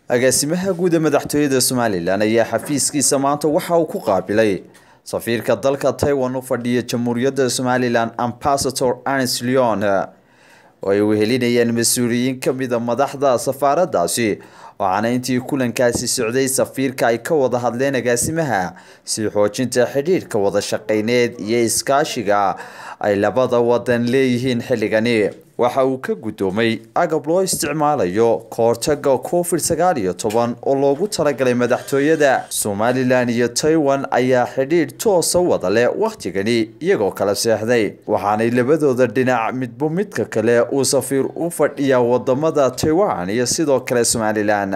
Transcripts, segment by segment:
Agaasimaha guud ee madaxtooyada Somalilan ayaa xafiiskiisa maanta waxa uu ku qaabilay safiirka dalka Taiwan u fadhiya Jamhuuriyadda Somalilan, Ambassador Anis Leon, oo ay wehelinayaan mas-uuliyiin kamida madaxda safaaraddaasi. Waxaana intii kulankaasi socday safiirka ay ka wada hadleen agaasimaha si xoojinta xidhiidhka wada shaqeyneed iyo iskaashiga ay labada wadan leeyihiin xilligani. Waxa uu ka guddoomay agab loo isticmaalayo kahortaga COVID-19 oo loogu talagalay madaxtooyada. Somalilan iyo Taiwan ayaa xidhiidh toosa wada leh wakhtigani, iyagoo kala seexday, waxaanay labadooda dhinac midba midka kale uu safiir u fadhiyaa wadamada Taiwan iyo sidoo kale Somalilan.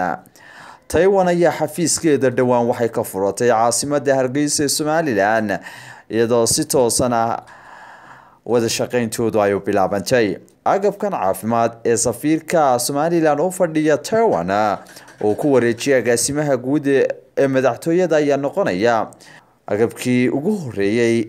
Taiwan ayaa xafiiskeeda dhowaan waxay ka furatay caasimada Hargeysa ee Somalilan, iyadoo si toosana wada shaqeyntoodu ay u bilaabantay. Agabkan caafimaad ee safiirka Somalilan u fadhiya Taiwan uu ku wareejiyay agaasimaha guud ee madaxtooyada ayaa noqonaya agabkii ugu horeeyey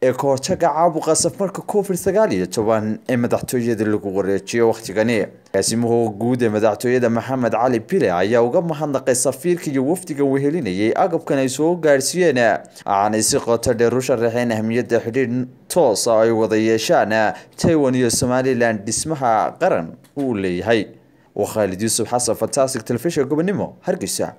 ee kahortaga caabuqa safmarka COVID-19 ee madaxtooyada lagu wareejiyo wakhtigani. Agaasimuhu guud ee madaxtooyada Maxamed Cali Bile ayaa uga mahadnaqay safiirka iyo wafdiga wehelinayay agabkan ay soo gaarsiiyeen, waxaanay si qoto dheer u sharaxeen ahmiyadda xidhiidh toosa ay wada yeeshaan Taiwan iyo Somalilan dhismaha qaran uu leeyahay. Waa Khaalid Yuusuf Xasan, Fantastic Telefishin, Gobonimo, Hargeysa.